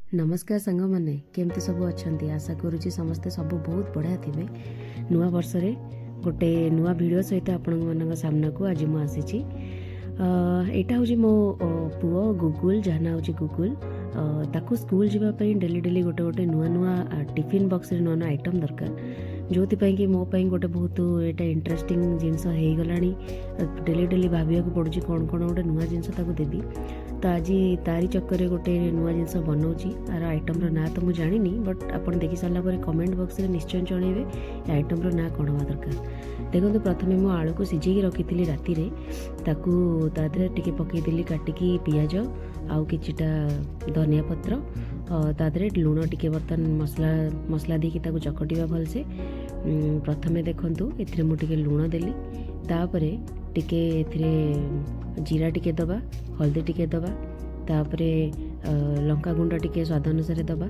ନମସ୍କାର ସାଙ୍ଗମାନେ, କେମିତି ସବୁ ଅଛନ୍ତି? ଆଶା କରୁଛି ସମସ୍ତେ ସବୁ ବହୁତ ବଢ଼ିଆ ଥିବେ। ନୂଆ ବର୍ଷରେ ଗୋଟେ ନୂଆ ଭିଡ଼ିଓ ସହିତ ଆପଣମାନଙ୍କ ସାମ୍ନାକୁ ଆଜି ମୁଁ ଆସିଛି। ଏଇଟା ହେଉଛି ମୋ ପୁଅ ଗୁଗୁଲ, ଯାହା ନାଁ ହେଉଛି ଗୁଗୁଲ। ତାକୁ ସ୍କୁଲ ଯିବା ପାଇଁ ଡେଲି ଡେଲି ଗୋଟେ ଗୋଟେ ନୂଆ ନୂଆ ଟିଫିନ୍ ବକ୍ସରେ ନୂଆ ନୂଆ ଆଇଟମ୍ ଦରକାର, ଯେଉଁଥିପାଇଁ କି ମୋ ପାଇଁ ଗୋଟେ ବହୁତ ଏଇଟା ଇଣ୍ଟରେଷ୍ଟିଂ ଜିନିଷ ହେଇଗଲାଣି। ଡେଲି ଡେଲି ଭାବିବାକୁ ପଡ଼ୁଛି କ'ଣ କ'ଣ ଗୋଟେ ନୂଆ ଜିନିଷ ତାକୁ ଦେବି। ତ ଆଜି ତାରି ଚକ୍କରରେ ଗୋଟେ ନୂଆ ଜିନିଷ ବନାଉଛି। ଆର ଆଇଟମ୍ର ନାଁ ତ ମୁଁ ଜାଣିନି, ବଟ୍ ଆପଣ ଦେଖି ସାରିଲା ପରେ କମେଣ୍ଟ ବକ୍ସରେ ନିଶ୍ଚୟ ଜଣାଇବେ ଏ ଆଇଟମ୍ର ନାଁ କ'ଣ ହେବା ଦରକାର। ଦେଖନ୍ତୁ, ପ୍ରଥମେ ମୁଁ ଆଳୁକୁ ସିଝେଇକି ରଖିଥିଲି ରାତିରେ। ତାକୁ ତା ଦେହରେ ଟିକେ ପକାଇଦେଲି କାଟିକି ପିଆଜ ଆଉ କିଛିଟା ଧନିଆ ପତ୍ର, ତା ଦେହରେ ଲୁଣ ଟିକେ। ବର୍ତ୍ତମାନ ମସଲା ଦେଇକି ତାକୁ ଚକଟିବା ଭଲସେ। ପ୍ରଥମେ ଦେଖନ୍ତୁ ଏଥିରେ ମୁଁ ଟିକେ ଲୁଣ ଦେଲି, ତାପରେ ଟିକେ ଏଥିରେ ଜିରା ଟିକେ ଦେବା, ହଳଦୀ ଟିକେ ଦେବା, ତାପରେ ଲଙ୍କା ଗୁଣ୍ଡ ଟିକେ ସ୍ୱାଦ ଅନୁସାରେ ଦେବା।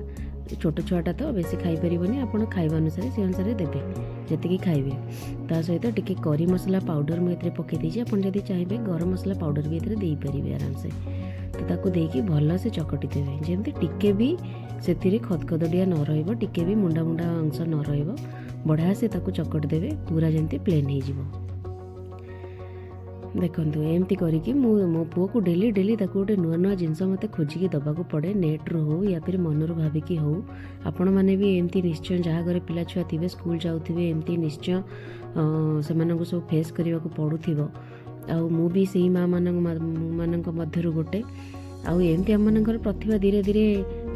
ଛୋଟ ଛୁଆଟା ତ ବେଶୀ ଖାଇପାରିବନି, ଆପଣ ଖାଇବା ଅନୁସାରେ ସେ ଅନୁସାରେ ଦେବେ ଯେତିକି ଖାଇବେ। ତା ସହିତ ଟିକେ କରି ମସଲା ପାଉଡ଼ର ମୁଁ ଏଥିରେ ପକାଇ ଦେଇଛି। ଆପଣ ଯଦି ଚାହିଁବେ ଗରମ ମସଲା ପାଉଡ଼ର ବି ଏଥିରେ ଦେଇପାରିବେ ଆରାମସେ। ତ ତାକୁ ଦେଇକି ଭଲସେ ଚକଟି ଦେବେ, ଯେମିତି ଟିକେ ବି ସେଥିରେ ଖଦଖଦଡ଼ିଆ ନ ରହିବ, ଟିକେ ବି ମୁଣ୍ଡା ମୁଣ୍ଡା ଅଂଶ ନ ରହିବ। ବଢ଼ିଆ ସେ ତାକୁ ଚକଟି ଦେବେ, ପୁରା ଯେମିତି ପ୍ଲେନ୍ ହେଇଯିବ। ଦେଖନ୍ତୁ ଏମିତି କରିକି ମୁଁ ମୋ ପୁଅକୁ ଡେଲି ଡେଲି ତାକୁ ଗୋଟେ ନୂଆ ନୂଆ ଜିନିଷ ମୋତେ ଖୋଜିକି ଦେବାକୁ ପଡ଼େ, ନେଟ୍ରୁ ହଉ ୟା ଫିର୍ ମନରୁ ଭାବିକି ହଉ। ଆପଣମାନେ ବି ଏମିତି ନିଶ୍ଚୟ ଯାହା ଘରେ ପିଲା ଛୁଆ ଥିବେ, ସ୍କୁଲ ଯାଉଥିବେ, ଏମିତି ନିଶ୍ଚୟ ସେମାନଙ୍କୁ ସବୁ ଫେସ୍ କରିବାକୁ ପଡ଼ୁଥିବ। ଆଉ ମୁଁ ବି ସେଇ ମା ମାନଙ୍କ ମଧ୍ୟରୁ ଗୋଟେ। ଆଉ ଏମିତି ଆମମାନଙ୍କର ପ୍ରତିଭା ଧୀରେ ଧୀରେ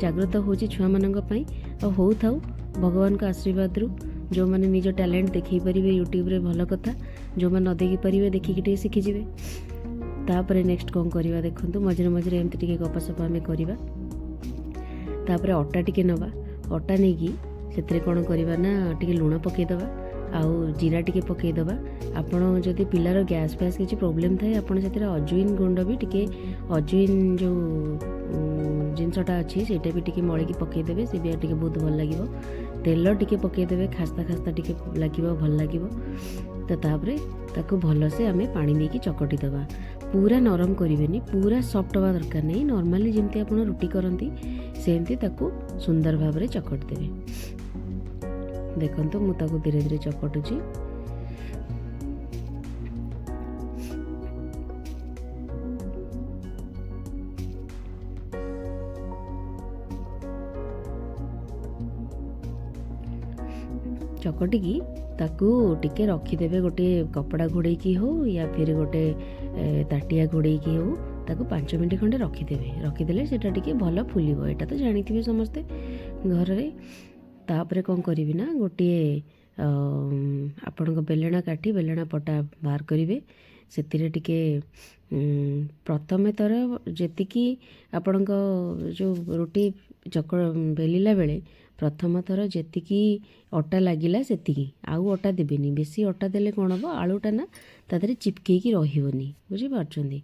ଜାଗ୍ରତ ହେଉଛି ଛୁଆମାନଙ୍କ ପାଇଁ। ଆଉ ହଉଥାଉ ଭଗବାନଙ୍କ ଆଶୀର୍ବାଦରୁ। ଯେଉଁମାନେ ନିଜ ଟ୍ୟାଲେଣ୍ଟ ଦେଖେଇ ପାରିବେ ୟୁଟ୍ୟୁବରେ ଭଲ କଥା, ଯେଉଁମାନେ ନ ଦେଖି ପାରିବେ ଦେଖିକି ଟିକେ ଶିଖିଯିବେ। ତାପରେ ନେକ୍ସଟ କ'ଣ କରିବା ଦେଖନ୍ତୁ, ମଝିରେ ମଝିରେ ଏମିତି ଟିକେ ଗପସପ ଆମେ କରିବା। ତାପରେ ଅଟା ଟିକେ ନେବା, ଅଟା ନେଇକି ସେଥିରେ କ'ଣ କରିବା ନା ଟିକେ ଲୁଣ ପକାଇଦେବା ଆଉ ଜିରା ଟିକେ ପକାଇଦେବା। ଆପଣ ଯଦି ପିଲାର ଗ୍ୟାସ୍ ଫ୍ୟାସ୍ କିଛି ପ୍ରୋବ୍ଲେମ୍ ଥାଏ, ଆପଣ ସେଥିରେ ଅଜୁଇନ୍ ଗୁଣ୍ଡ ବି ଟିକେ, ଅଜୁଇନ୍ ଯେଉଁ ଜିନିଷଟା ଅଛି ସେଇଟା ବି ଟିକେ ମଳିକି ପକାଇଦେବେ, ସେ ବି ଟିକେ ବହୁତ ଭଲ ଲାଗିବ। ତେଲ ଟିକେ ପକାଇଦେବେ, ଖାସ୍ତା ଖାସ୍ତା ଟିକେ ଲାଗିବ, ଭଲ ଲାଗିବ। ତ ତାପରେ ତାକୁ ଭଲସେ ଆମେ ପାଣି ଦେଇକି ଚକଟି ଦେବା। ପୁରା ନରମ କରିବେନି, ପୁରା ସଫ୍ଟ ହେବା ଦରକାର ନାହିଁ। ନର୍ମାଲି ଯେମିତି ଆପଣ ରୁଟି କରନ୍ତି ସେମିତି ତାକୁ ସୁନ୍ଦର ଭାବରେ ଚକଟି ଦେବେ। ଦେଖନ୍ତୁ ମୁଁ ତାକୁ ଧୀରେ ଧୀରେ ଚକଟୁଛି। ଚକଟିକି ତାକୁ ଟିକେ ରଖିଦେବେ ଗୋଟେ କପଡ଼ା ଘୋଡ଼େଇକି ହଉ ୟା ଫିର୍ ଗୋଟେ ତାଟିଆ ଘୋଡ଼େଇକି ହଉ, ତାକୁ 5 ମିନିଟ୍ ଖଣ୍ଡେ ରଖିଦେବେ। ରଖିଦେଲେ ସେଇଟା ଟିକେ ଭଲ ଫୁଲିବ, ଏଇଟା ତ ଜାଣିଥିବେ ସମସ୍ତେ ଘରରେ। ତାପରେ କ'ଣ କରିବି ନା ଗୋଟିଏ ଆପଣଙ୍କ ବେଲଣା କାଠି, ବେଲଣା ପଟା ବାହାର କରିବେ। ସେଥିରେ ଟିକେ ପ୍ରଥମେ ଥର ଯେତିକି ଆପଣଙ୍କ ଯେଉଁ ରୁଟି ଚକ ବେଲିଲା ବେଳେ ପ୍ରଥମ ଥର ଯେତିକି ଅଟା ଲାଗିଲା ସେତିକି, ଆଉ ଅଟା ଦେବେନି। ବେଶୀ ଅଟା ଦେଲେ କ'ଣ ହେବ, ଆଳୁଟା ନା ତା ଦେହରେ ଚିପକେଇକି ରହିବନି, ବୁଝିପାରୁଛନ୍ତି?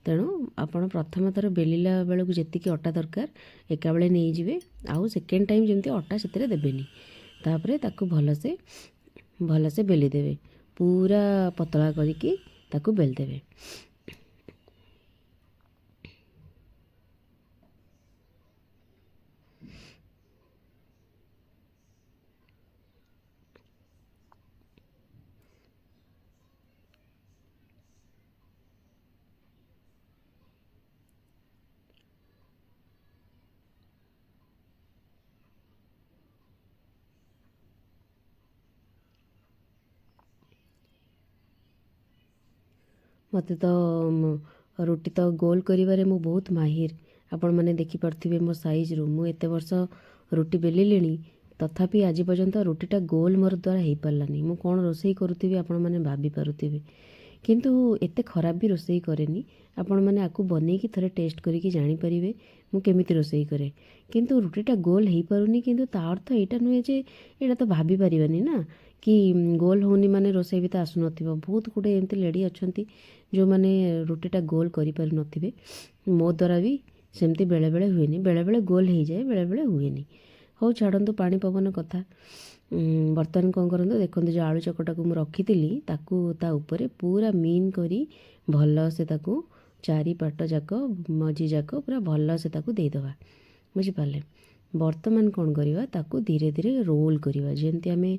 ତେଣୁ ଆପଣ ପ୍ରଥମ ଥର ବେଲିଲା ବେଳକୁ ଯେତିକି ଅଟା ଦରକାର ଏକାବେଳେ ନେଇଯିବେ, ଆଉ ସେକେଣ୍ଡ ଟାଇମ୍ ଯେମିତି ଅଟା ସେଥିରେ ଦେବେନି। ତାପରେ ତାକୁ ଭଲସେ ବେଲିଦେବେ, ପୁରା ପତଳା କରିକି ତାକୁ ବେଲିଦେବେ। ମୋତେ ତ ରୁଟି ତ ଗୋଲ କରିବାରେ ମୁଁ ବହୁତ ମାହିର, ଆପଣମାନେ ଦେଖିପାରୁଥିବେ ମୋ ସାଇଜ୍ରୁ। ମୁଁ ଏତେ ବର୍ଷ ରୁଟି ବେଲିଲିଣି, ତଥାପି ଆଜି ପର୍ଯ୍ୟନ୍ତ ରୁଟିଟା ଗୋଲ ମୋର ଦ୍ୱାରା ହେଇପାରିଲାନି। ମୁଁ କ'ଣ ରୋଷେଇ କରୁଥିବି ଆପଣମାନେ ଭାବିପାରୁଥିବେ, କିନ୍ତୁ ଏତେ ଖରାପ ବି ରୋଷେଇ କରେନି। ଆପଣମାନେ ଆକୁ ବନେଇକି ଥରେ ଟେଷ୍ଟ କରିକି ଜାଣିପାରିବେ ମୁଁ କେମିତି ରୋଷେଇ କରେ। କିନ୍ତୁ ରୁଟିଟା ଗୋଲ ହେଇପାରୁନି, କିନ୍ତୁ ତା ଅର୍ଥ ଏଇଟା ନୁହେଁ ଯେ ଏଇଟା ତ ଭାବିପାରିବାନି ନା କି ଗୋଲ ହେଉନି ମାନେ ରୋଷେଇ ବି ତ ଆସୁନଥିବ। ବହୁତ ଗୁଡ଼ିଏ ଏମିତି ଲେଡ଼ି ଅଛନ୍ତି ଯେଉଁମାନେ ରୁଟିଟା ଗୋଲ କରିପାରୁନଥିବେ। ମୋ ଦ୍ୱାରା ବି ସେମିତି ବେଳେବେଳେ ହୁଏନି, ବେଳେବେଳେ ଗୋଲ ହେଇଯାଏ, ବେଳେବେଳେ ହୁଏନି। ହଉ ଛାଡ଼ନ୍ତୁ ପାଣି ପବନ କଥା। ବର୍ତ୍ତମାନ କ'ଣ କରନ୍ତୁ ଦେଖନ୍ତୁ, ଯେଉଁ ଆଳୁ ଚକଟାକୁ ମୁଁ ରଖିଥିଲି ତାକୁ ତା ଉପରେ ପୁରା ମିନ୍ କରି ଭଲସେ ତାକୁ ଚାରିପାଟ ଯାକ ମଝି ଯାକ ପୁରା ଭଲସେ ତାକୁ ଦେଇଦେବା। ବୁଝିପାରିଲେ? ବର୍ତ୍ତମାନ କ'ଣ କରିବା, ତାକୁ ଧୀରେ ଧୀରେ ରୋଲ୍ କରିବା। ଯେମିତି ଆମେ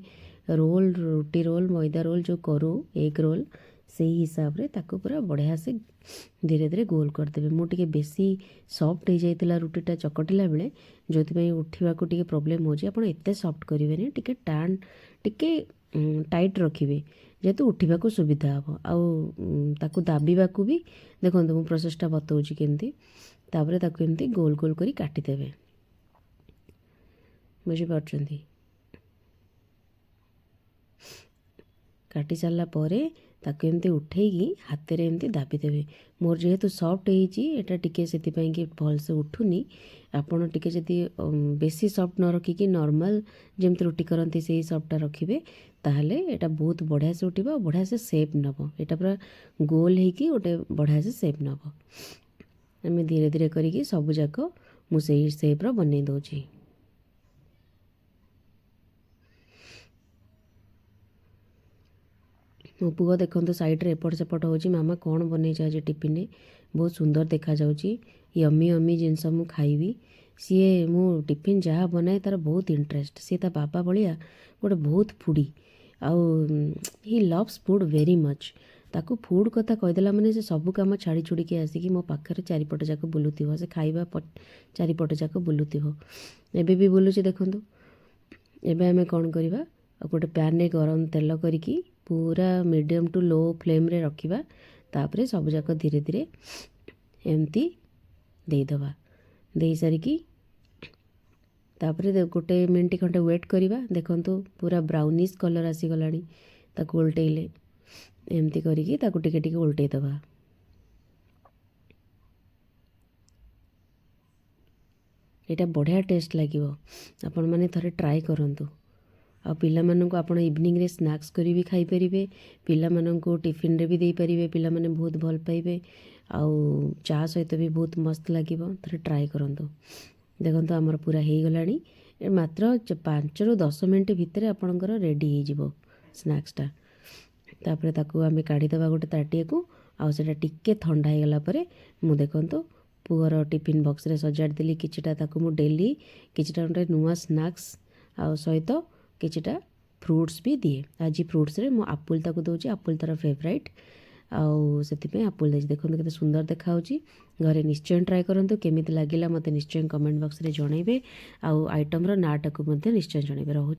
ରୋଲ୍, ରୁଟି ରୋଲ୍, ମଇଦା ରୋଲ୍ ଯେଉଁ କରୁ, ଏଗ୍ ରୋଲ୍, ସେଇ ହିସାବରେ ତାକୁ ପୁରା ବଢ଼ିଆ ସେ ଧୀରେ ଧୀରେ ଗୋଲ କରିଦେବେ। ମୁଁ ଟିକେ ବେଶୀ ସଫ୍ଟ ହେଇଯାଇଥିଲା ରୁଟିଟା ଚକଟିଲା ବେଳେ, ଯେଉଁଥିପାଇଁ ଉଠିବାକୁ ଟିକେ ପ୍ରୋବ୍ଲେମ୍ ହେଉଛି। ଆପଣ ଏତେ ସଫ୍ଟ କରିବେନି, ଟିକେ ଟାଣ, ଟିକେ ଟାଇଟ୍ ରଖିବେ, ଯେହେତୁ ଉଠିବାକୁ ସୁବିଧା ହେବ। ଆଉ ତାକୁ ଦାବିବାକୁ ବି ଦେଖନ୍ତୁ, ମୁଁ ପ୍ରୋସେସ୍ଟା ବତାଉଛି କେମିତି। ତାପରେ ତାକୁ ଏମିତି ଗୋଲ ଗୋଲ କରି କାଟିଦେବେ, ବୁଝିପାରୁଛନ୍ତି? କାଟି ସାରିଲା ପରେ ତାକୁ ଏମିତି ଉଠେଇକି ହାତରେ ଏମିତି ଦାବିଦେବେ। ମୋର ଯେହେତୁ ସଫ୍ଟ ହେଇଛି ଏଇଟା ଟିକେ, ସେଥିପାଇଁ କି ଭଲସେ ଉଠୁନି। ଆପଣ ଟିକେ ଯଦି ବେଶୀ ସଫ୍ଟ ନ ରଖିକି ନର୍ମାଲ୍ ଯେମିତି ରୁଟି କରନ୍ତି ସେଇ ସଫ୍ଟଟା ରଖିବେ, ତାହେଲେ ଏଇଟା ବହୁତ ବଢ଼ିଆ ସେ ଉଠିବ ଆଉ ବଢ଼ିଆ ସେ ସେପ୍ ନେବ। ଏଇଟା ପୁରା ଗୋଲ ହେଇକି ଗୋଟେ ବଢ଼ିଆ ସେ ସେପ୍ ନେବ। ଆମେ ଧୀରେ ଧୀରେ କରିକି ସବୁଯାକ ମୁଁ ସେଇ ସେପ୍ର ବନେଇ ଦେଉଛି। ମୋ ପୁଅ ଦେଖନ୍ତୁ ସାଇଡ଼୍ରେ ଏପଟ ସେପଟ ହେଉଛି, ମାମା କ'ଣ ବନେଇଛ ଆଜି ଟିଫିନରେ, ବହୁତ ସୁନ୍ଦର ଦେଖାଯାଉଛି, ୟମି ୟମି ଜିନିଷ ମୁଁ ଖାଇବି। ସିଏ ମୁଁ ଟିଫିନ୍ ଯାହା ବନାଏ ତା'ର ବହୁତ ଇଣ୍ଟରେଷ୍ଟ। ସିଏ ତା ବାବା ଭଳିଆ ଗୋଟେ ବହୁତ ଫୁଡ଼ି, ଆଉ ହି ଲଭ୍ସ ଫୁଡ଼୍ ଭେରି ମଚ୍। ତାକୁ ଫୁଡ଼୍ କଥା କହିଦେଲା ମାନେ ସେ ସବୁ କାମ ଛାଡ଼ି ଛୁଡ଼ିକି ଆସିକି ମୋ ପାଖରେ ଚାରିପଟ ଯାକ ବୁଲୁଥିବ। ସେ ଖାଇବା ଚାରିପଟ ଯାକ ବୁଲୁଥିବ, ଏବେ ବି ବୁଲୁଛି ଦେଖନ୍ତୁ। ଏବେ ଆମେ କ'ଣ କରିବା, ଆଉ ଗୋଟେ ପ୍ୟାନ୍ରେ ଗରମ ତେଲ କରିକି ପୁରା ମିଡ଼ିୟମ୍ ଟୁ ଲୋ ଫ୍ଲେମ୍ରେ ରଖିବା। ତାପରେ ସବୁଯାକ ଧୀରେ ଧୀରେ ଏମିତି ଦେଇଦେବା। ଦେଇସାରିକି ତାପରେ ଗୋଟେ ମିନିଟ୍ ଖଣ୍ଡେ ୱେଟ୍ କରିବା। ଦେଖନ୍ତୁ ପୁରା ବ୍ରାଉନିସ୍ କଲର୍ ଆସିଗଲାଣି। ତାକୁ ଓଲଟେଇଲେ ଏମିତି କରିକି ତାକୁ ଟିକେ ଟିକେ ଓଲଟେଇ ଦେବା। ଏଇଟା ବଢ଼ିଆ ଟେଷ୍ଟ ଲାଗିବ, ଆପଣମାନେ ଥରେ ଟ୍ରାଏ କରନ୍ତୁ। ଆଉ ପିଲାମାନଙ୍କୁ ଆପଣ ଇଭିନିଂରେ ସ୍ନାକ୍ସ କରି ବି ଖାଇପାରିବେ, ପିଲାମାନଙ୍କୁ ଟିଫିନରେ ବି ଦେଇପାରିବେ, ପିଲାମାନେ ବହୁତ ଭଲ ପାଇବେ। ଆଉ ଚା ସହିତ ବି ବହୁତ ମସ୍ତ ଲାଗିବ, ଥରେ ଟ୍ରାଏ କରନ୍ତୁ। ଦେଖନ୍ତୁ ଆମର ପୁରା ହେଇଗଲାଣି। ମାତ୍ର 5ରୁ 10 ମିନିଟ୍ ଭିତରେ ଆପଣଙ୍କର ରେଡ଼ି ହେଇଯିବ ସ୍ନାକ୍ସଟା। ତାପରେ ତାକୁ ଆମେ କାଢ଼ିଦେବା ଗୋଟେ ତାଟିଆକୁ। ଆଉ ସେଇଟା ଟିକେ ଥଣ୍ଡା ହେଇଗଲା ପରେ ମୁଁ ଦେଖନ୍ତୁ ପୁଅର ଟିଫିନ୍ ବକ୍ସରେ ସଜାଡ଼ି ଦେଲି କିଛିଟା। ତାକୁ ମୁଁ ଡେଲି କିଛିଟା ଗୋଟେ ନୂଆ ସ୍ନାକ୍ସ ଆଉ ସହିତ କିଛିଟା ଫ୍ରୁଟ୍ସ ବି ଦିଏ। ଆଜି ଫ୍ରୁଟ୍ସରେ ମୁଁ ଆପୁଲ୍ ତାକୁ ଦେଉଛି, ଆପୁଲ୍ ତା'ର ଫେଭରାଇଟ୍, ଆଉ ସେଥିପାଇଁ ଆପୁଲ୍ ଦେଇଛି। ଦେଖନ୍ତୁ କେତେ ସୁନ୍ଦର ଦେଖାହେଉଛି। ଘରେ ନିଶ୍ଚୟ ଟ୍ରାଏ କରନ୍ତୁ। କେମିତି ଲାଗିଲା ମୋତେ ନିଶ୍ଚୟ କମେଣ୍ଟ ବକ୍ସରେ ଜଣାଇବେ, ଆଉ ଆଇଟମ୍ର ନାଁଟାକୁ ମଧ୍ୟ ନିଶ୍ଚୟ ଜଣାଇବେ। ରହୁଛି।